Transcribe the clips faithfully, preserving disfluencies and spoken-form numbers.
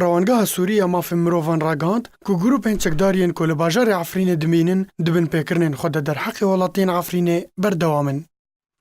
Rewangeha Sûrî ya Mafên Mirovan ragihand ku grûpên çekdar yên ku li bajarê Efrînê dimînin di binpêkirinên xwe de derheqê welatiyên Efrînê berdewam in.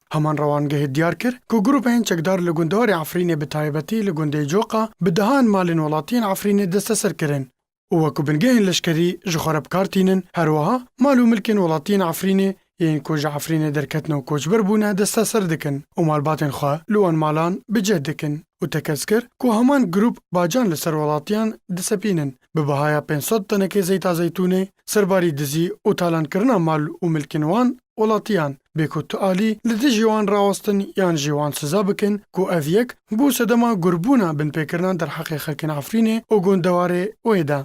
Heman rewangehê diyar kir ku grûpên çekdar li gundewarê Efrînê bi taybetî li gundê Coqa bi dehan malên welatiyên Efrînê desteser kirin û wekû bingehên leşkerî ji xwe re bi kar tînin, her wiha mal û milkên welatiyên Efrînê yên ku ji Efrînê derketin û koçber bûne desteser dikin û malbatên xwe li wan malan bi cih dikin û tekez kir ku heman grûp bacan li ser welatiyan disepînin bi bihaya pênc sed tenekê zeyta zeytûnê, serbarî dizî û talankirina mal û milkên wan welatiyan bê ku tu alî li dijî wan rawestin yan jî wan siza bikin ku ev yek bû sedema gurbûna binpêkirina derheqê xelkên Efrînê û gundewarê wê de.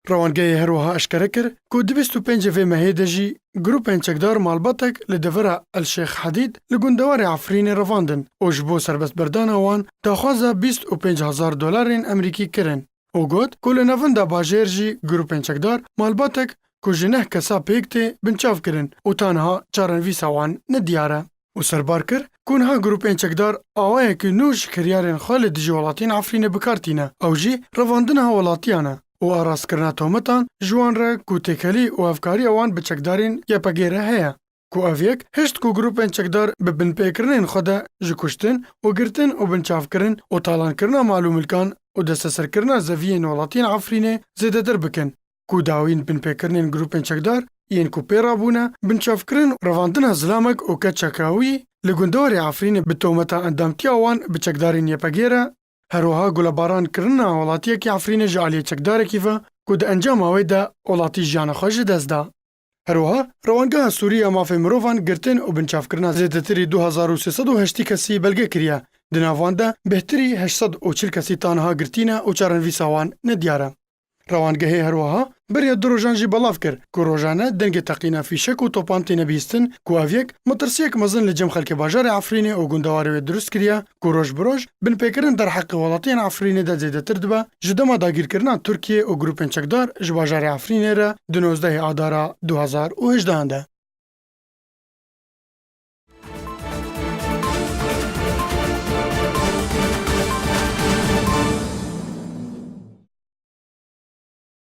Rewangehê her wiha eşkere kir ku di bîst û pêncê vê mehê de jî grûpên çekdar malbatek li devera El Şêx Hedîd li gundewarê Efrînê revandin û ji bo serbestberdana wan daxwaza bîst û pênc hezar dolarên Emerîkî kirin û got ku li navenda bajêr jî grûpên çekdar malbatek ku ji neh kesa pêk tê binçav kirin û ta niha çarenivîsa wan nediyar e. Û serbar kir ku niha grûpên çekdar awayekî nû ji kiryarên xwe li dijî welatiyên Efrînê bi kar tîne, ew jî revandina welatiyan e û arastkirina tometan ji wan re ku têkelî û hevkariya wan bi çekdarên Y P G re heye. Ku ev yek hişt ku grûpên çekdar bi binpêkirinên xwe de ji kuştin û girtin û binçavkirin û talankirina mal û milkan û desteserkirina zeviyên welatiyên Efrînê zêdetir bikin, ku dawîn binpêkirinên grûpên çekdar yên ku pê rabûne, binçavkirin û revandina zilamek û keça kawî li gundewarê Efrînê bi tometa endamtiya wan bi çekdarên Y P G re, her wiha gulebaran kirina welatiyekî Efrînê ji aliyê çekdarekî ve ku di encama wê de welatî jiyana xwe ji dest da. Her wiha, Rewangeha Sûrî ya Mafê Mirovan girtin û binçavkirina zêdetirî du hezar û sê sed û heştî kesî belge kiriye. Di nav wan de bêhtirî heşt sed û çil kesî ta niha girtî ne û çarenivîsa wan nediyar e. Rewangehê her wiha beriya du rojan jî belav kir ku rojane dengê teqîna fîşek û topan têne bihîstin ku ev yek metirsiyek mezin li cem xelkê bajarê Efrînê û gundewarê wê dirust kiriye ku roj bi roj binpêkirin derheqê welatiyên Efrînê de zêdetir dibe, ji dema dagîrkirina Tirkiyê û grûpên çekdar ji bajarê Efrînê re di nozdehê Adara du hezar û hejdehan de.